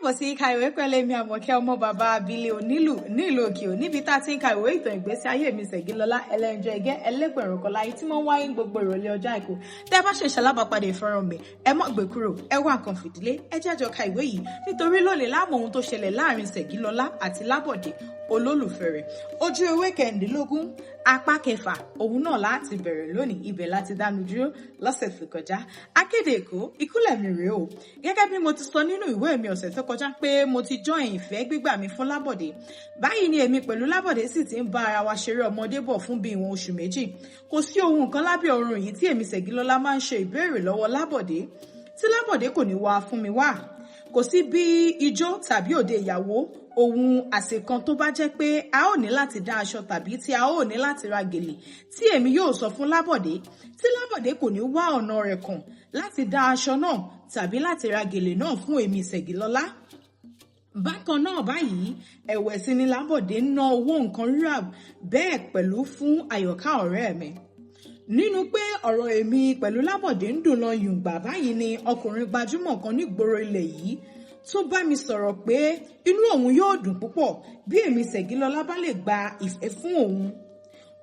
Káàbọ̀ sí Ka Ìwé pẹ̀lú èmi, Àmọ̀kẹ́, ọmọ bàbá abilé onílù nílùú òkè ò, níbi tá a ti ń ka ìwé ìtàn ìgbésí ayé mi, Ṣẹ̀gilọlá Ẹlẹ́njọ́ Ẹgẹ́ Ẹlẹ́gbẹ̀rún kan láyé, tí wọ́n wáyé gbogbo ìrọ̀lẹ́ ọjọ́ Àìkú. Tẹ́ ẹ bá ṣe ṣalábàápàdé ìfọ́nrán mi, ẹ má gbé kúrò, ẹ wá nǹkan fìdílé, ẹ jẹ́ ka ìwé yìí, nítorí lónìí láàmú ohun tó ṣẹlẹ̀ láàrin Ṣẹ̀gilọlá àti Lábọ̀dé olólùfẹ́ rẹ̀. Ojú ewé 16, apá kẹfà, òun náà láti bẹ̀rẹ̀ lónìí. Ibẹ̀ láti dánu dúró lọ́sẹ̀ tó kọjá. Akéde Èkó, ìkúlẹ̀ mi rèé o. Gẹ́gẹ́ bí mo ti sọ nínú ìwé mi ọ̀sẹ̀ tó kọjá pé mo ti join ìfẹ́ gbígbà mi fún Lábọ̀dé, báyìí ni èmi pẹ̀lú Lábọ̀dé sì ti ń bá ara wa ṣeré ọmọdé bọ̀ fún bí ìwọ̀n oṣù 2. Kò sí ohun kan lábẹ́ ọ̀run yìí tí èmi Ṣẹ̀gilọlá máa ń ṣe ìbéèrè lọ́wọ́ Lábọ̀dé tí Lábọ̀dé kò ní wá fún mi wá. Kò sí bí ijó tàbí òde ìyàwó, ohun àsèkan tó bá jẹ́ pé a ó ní láti dá aṣọ tàbí tí a ó ní láti ra gèlè, tí èmi yóò sọ fún Lábọ̀dé tí Lábọ̀dé kò ní wá ọ̀nà rẹ̀ kàn láti dá aṣọ náà tàbí láti ra gèlè náà fún èmi Ṣẹ̀gilọlá. Bákan náà báyìí ẹ̀wẹ̀ sí ni Lábọ̀dé ń ná owó nǹkan rírà bẹ́ẹ̀ pẹ̀lú fún Àyọ̀ká ọ̀rẹ́ mi. Nínú pé ọ̀rọ̀ èmi pẹ̀lú Lábọ̀dé ń dùn lọ yùngbà báyìí ni ọkùnrin gbajúmọ̀ kan nígboro ilẹ̀ yìí tún bá mi sọ̀rọ̀ pé inú òun yóò dùn púpọ̀ bí èmi Ṣẹ̀gilọlá bá lè gba ìfẹ́ fún òun.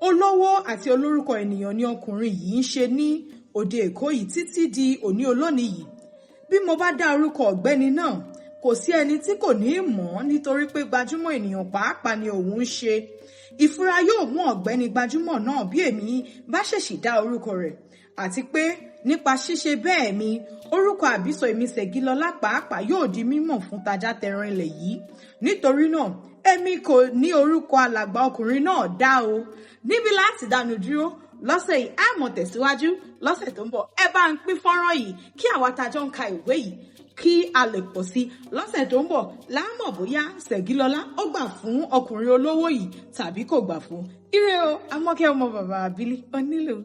Olówó àti olórúkọ ènìyàn ni ọkùnrin yìí ń ṣe ní òde Èkó yìí títí di òní olónìí yìí. Bí mo bá dá orúkọ ọ̀gbẹ́ni náà, kò sí ẹni tí kò ní í mọ̀ ọ́, nítorí pé gbajúmọ̀ ènìyàn pàápàá ni òun ń ṣe. Ìfura yóò mú ọ̀gbẹ́ni gbajúmọ̀ náà bí èmi bá ṣèṣì dá orúkọ rẹ̀, àti pé nípa ṣíṣe bẹ́ẹ̀ mi, orúkọ àbísọ èmi Ṣẹ̀gilọlá pàápàá yóò di mímọ̀ fún tajá tẹran ilẹ̀ yìí. Nítorí náà, èmi kò ní orúkọ alàgbà ọkùnrin náà dá o. Níbi láti dánu dúró lọ́sẹ̀ yìí, á mọ̀ tẹ̀síwájú lọ́sẹ̀ tó ń bọ̀. Ẹ bá ń pín fọ́nrán yìí kí àwa tajọ́ ń ka ìwé yìí kí a lè pọ̀ sí. Lọ́sẹ̀ tó ń bọ̀ láàmọ̀ bóyá Ṣẹ̀gilọlá ó gbà fún ọkùnrin olówó yìí tàbí kò gbà fún. Ire o, Àmọ̀kẹ́, ọmọ bàbá àbílí onílù.